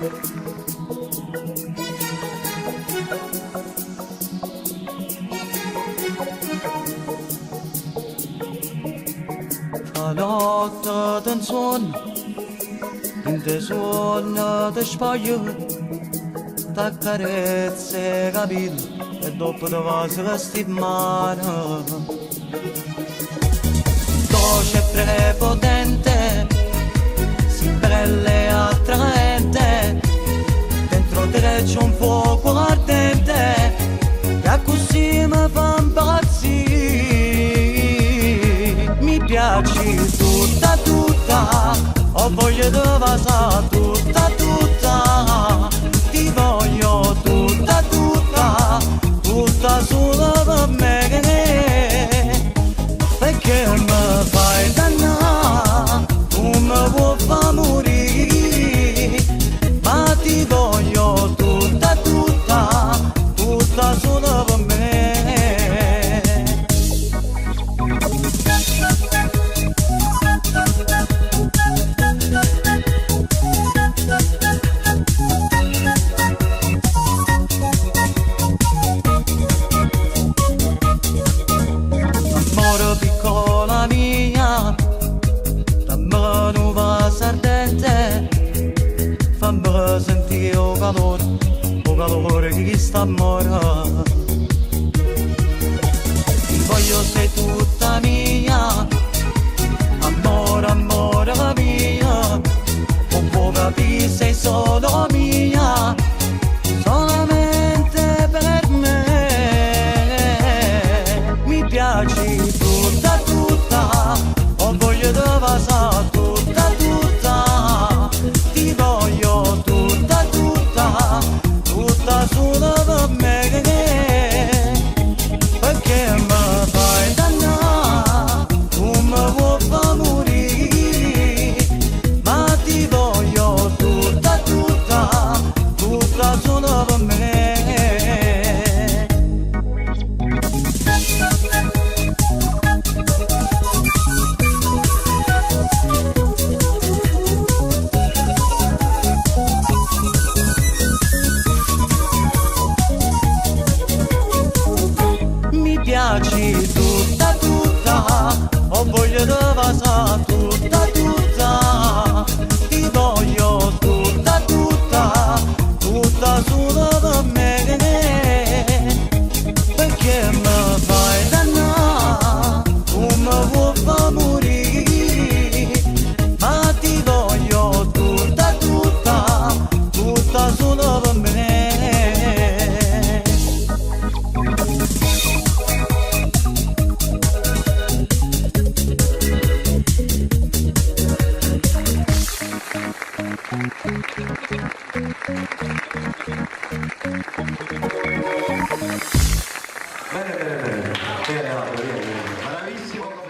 A notte te 'nsuonno, dint' 'e suonne te sbaglio, t'accarezzo 'e capille e doppo te vaso sti mmane. Doce e prepotente, si bella e attraente, dentro te c'è un fuoco ardente, e accussì mi fa impazzì. Mi piaci tutta tutta, ho voglia di vasà tutta tutta, ti voglio tutta tutta, tutta solo per me. Perché mi fai dannà, tu mi vuoi far morire, ma ti voglio tutta tutta, tutta solo per me. Amore piccola mia, dammi nu vaso ardente, fammi sentire 'o calore, 'o calore di chist'ammore. Ti voglio sei tutta mia, amore, amore mia, 'O può capire sei solo mia, solamente per me. Mi piaci tutta tutta, ho voglia di vasà tutta tutta, ti voglio tutta tutta, tutta solo per me. Perché mi fai dannà, tu mi vuoi far morire, ma ti voglio tutta tutta, tutta solo per me. Mi piaci tutta tutta, ho voglia di vasà tutta tutta, ti voglio tutta tutta, tutta solo per me. Perché mi fai dannà, tu mi vuoi far morire, ma ti voglio tutta tutta, tutta solo per me. Bene, bene, bene. Bene, Aldo, vieni, vieni. Bravissimo.